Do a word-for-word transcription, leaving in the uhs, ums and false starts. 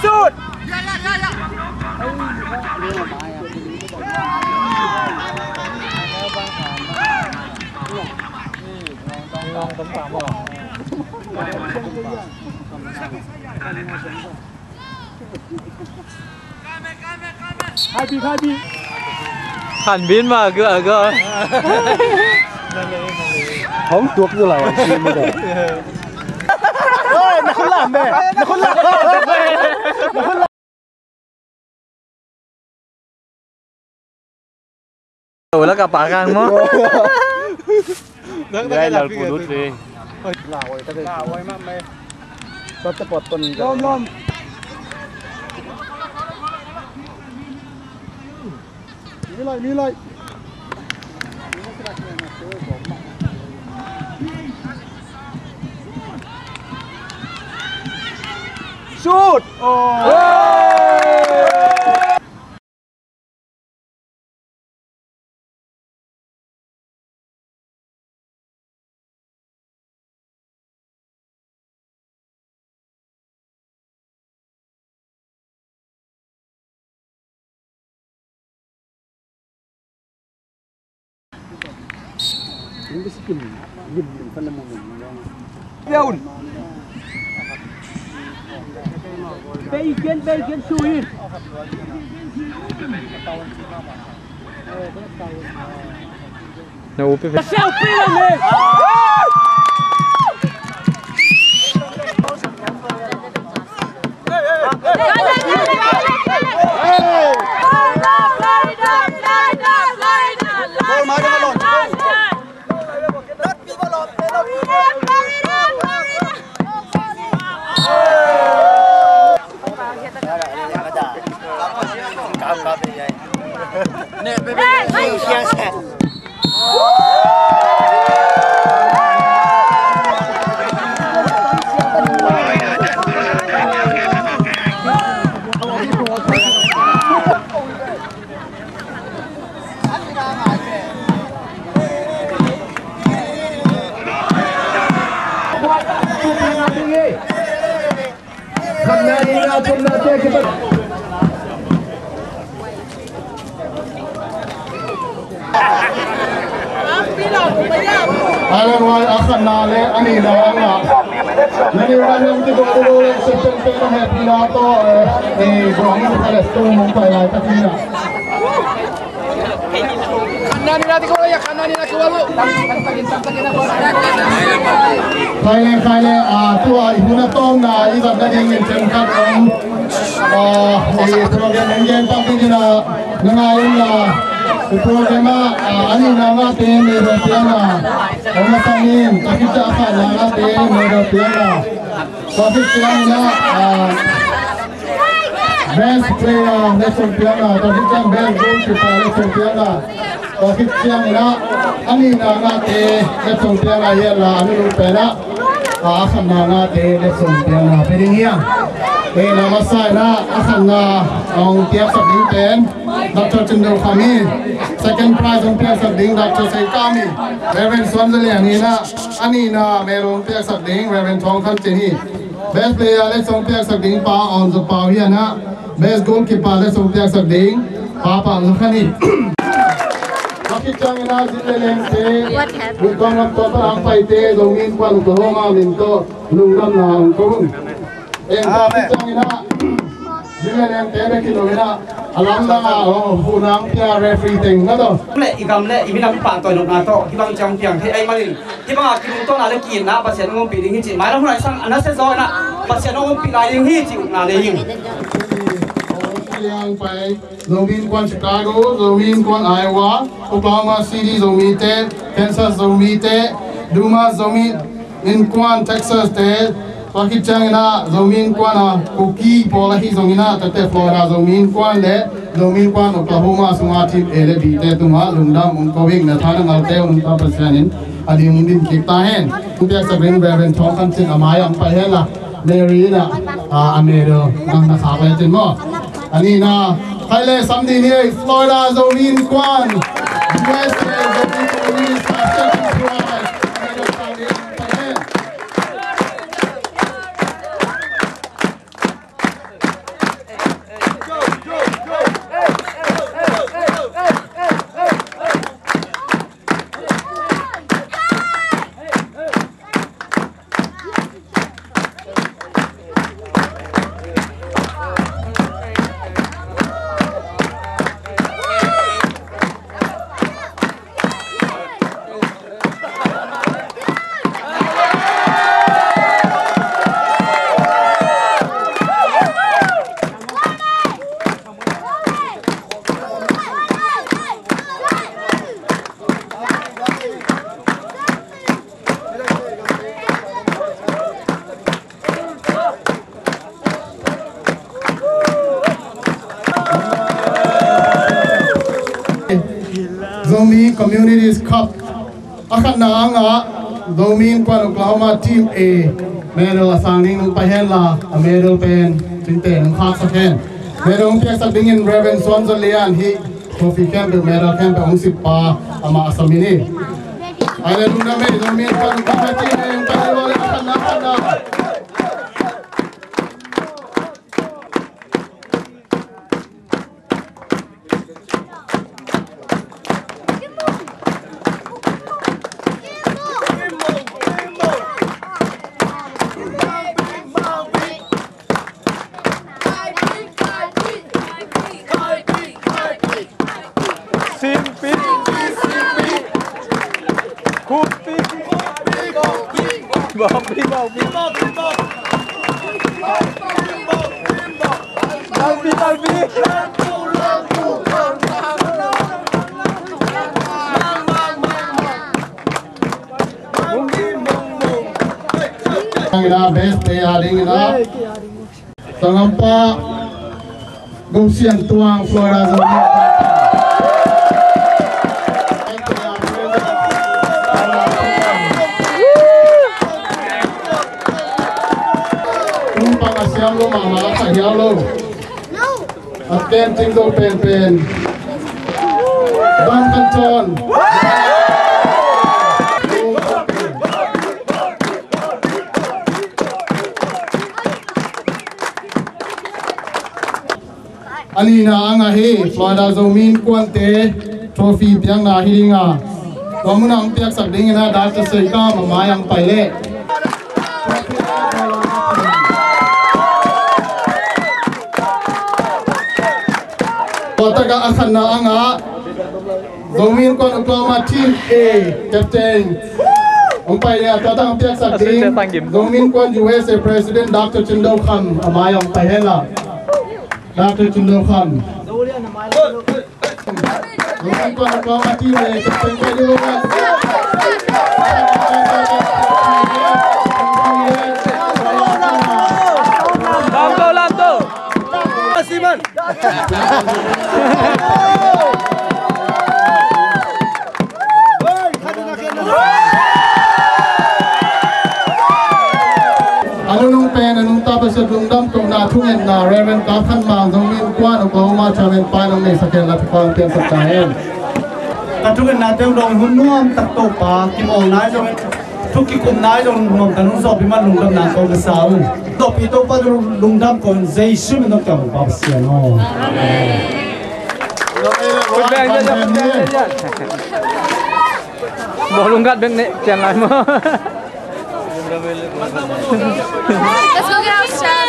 Shoot! Khan bin ma gua gua. Hong tuak gua lai. Oi, na khun lam be. Na khun lam. Na khun lam. Ula ka pa kang mo. Dai lal pulut le. Lawm, lawm. Mi lai, mi lai. Shoot! Oh! Bacon, bacon, suyin. Na upi pe. Island Wide a khatna le a nihna a ngah. Na ni wan lam ti ko ko le sepen pe na happy na to, eh, eh, buang na ka le tu mong pai lai ka tina. Khaile, khaile, a, tua i hun a tawmna i zat nadingin themkhat om, a, i program en gen tak dingin a, na ngai in la, i program a, a, a nihna ngahte, mei ro piang a, om a sangin, a khit a khatna ngahte, mei ro piang a. Tua khit ciangin ah, ah, best player le sung piang a, tua khit ciang best goalkeeper le sung piang a, tua khit ciangin ah, a nihna ngahte le sung piang a, hian la, a nunung pen ah, ah, a khatna ngahte le sung piang a, pe ding hi a. Eh, na masa in ah, a khatna hong piaksak ding pen, Doctor Cin Do Kham hi, second prize hong piaksak ding, Doctor Sei Kam hi, Reverend Suan Za Lian hi in ah, a nihna medal hong piaksak ding, Reverend Thawng Khan Cin hi. Best player le song piaksak ding Pa Awn Za Pau hi a, best goalkeeper le song piaksak ding Pa Pau Za Khan hi. Tua khit ciangin ah zin le lengte, Lungdam lam tua pan a hong paite, Zomi Innkuan Oklahoma min tawh lungdamna hong ko ung. Eng tua khit ciangin ah zin le lengte bek hi lo in ah, a lamdang a, oh, huhna hong pia referee teng na tawh. Le i gam le i minam pahtawi nopna tawh hih bang ciang piang thei ahih manin, hih bangah kilungtuahna le ki-itna Pasian hong ompih ding hi cih mailam hun ah i sang a nasia zaw in ah Pasian hong ompih lai ding hi cih upna nei ing. Zomi Innkuan Chicago, Zomi Innkuan Iowa, Oklahoma City Zomite, Kansas Zomite, Dumas Zomi Innkuan Texas te, tua khit ciangin ah Zomi Innkuan a Kuki pawl ahi zongin ah, tate Florida Zomi Innkuan le Zomi Innkuan Oklahoma sunga team A le B te tungah lungdam hong ko ing. Na tha na ngalte hong ta Pasian in a ding hong din kik ta hen. Hong piaksak ding Reverend Thawng Khan Cin a mai ah hong pai hen la, Mary in ah, ah, a medal na, na khak le cin maw. A nihna, khai le sam ding hi, Florida Zomi Innkuan, U S A Zomi Innkuan, second prize. Medal khak ding, pai hen. Zomi Communities Cup a khatna a ngah Zomi Innkuan Oklahoma Team A medal a sang ding nong pai hen la, a medal pen cingte nong khaksak hen. Medal hong piaksak dingin Reverend Suan Zon Lian hi. Trophy khempeuh, medal khempeuh hong sippa, amah a sam hi ni. Ai le lungdam ei, Zomi Innkuan Oklahoma Team A, hong pai le, a khatna, a khatna. Simpi, simpi, kupi, baupi, baupi, baupi, baupi. Talpi, talpi. Ang ina, best player ding ina. Sanggampa Go Sian Tuang, Florida Zomi. Tung pang a siam lo mahmah a, kha hiam lo. A ken cing zo penpen. Bang kan cawn. A nihna a ngah hi, Florida Zomi Innkuante trophy piakna hi ding a. Tua munah hong piaksak dingin a Doctor Sei Kam a mai-ah hong pai leh. Tua takah a khatna a ngah Zomi Innkuan Oklahoma Team A captain hong pai leh, tua takah hong piaksak ding Zomi Innkuan U S A President Doctor Cin Do Kham a mai-ah hong pai hen la. Doctor Cin Do Kham. Zomi Innkuan Oklahoma Team A captain pai ding. Lam to, lam to. Siman. A nunung pen a nungta Pasian lungdam kohna thungetna Reverend Kap Khan Mang, Zomi Innkuan Oklahoma Chairman pa in hong neisak hen la, thupha hong piangsak ta hen. Ka thungetna teng dong hun nuam tak Topa, kimawl nai zong, thu kikum nai zong nuam tak nung sawpi man lungdamna kong ka sa uh. Topi Topa lungdam kong Jesu min tawh ka hong pa Pasian aw. Amen. Bawlung gat bek ne cian lai maw? Let's go get our shot.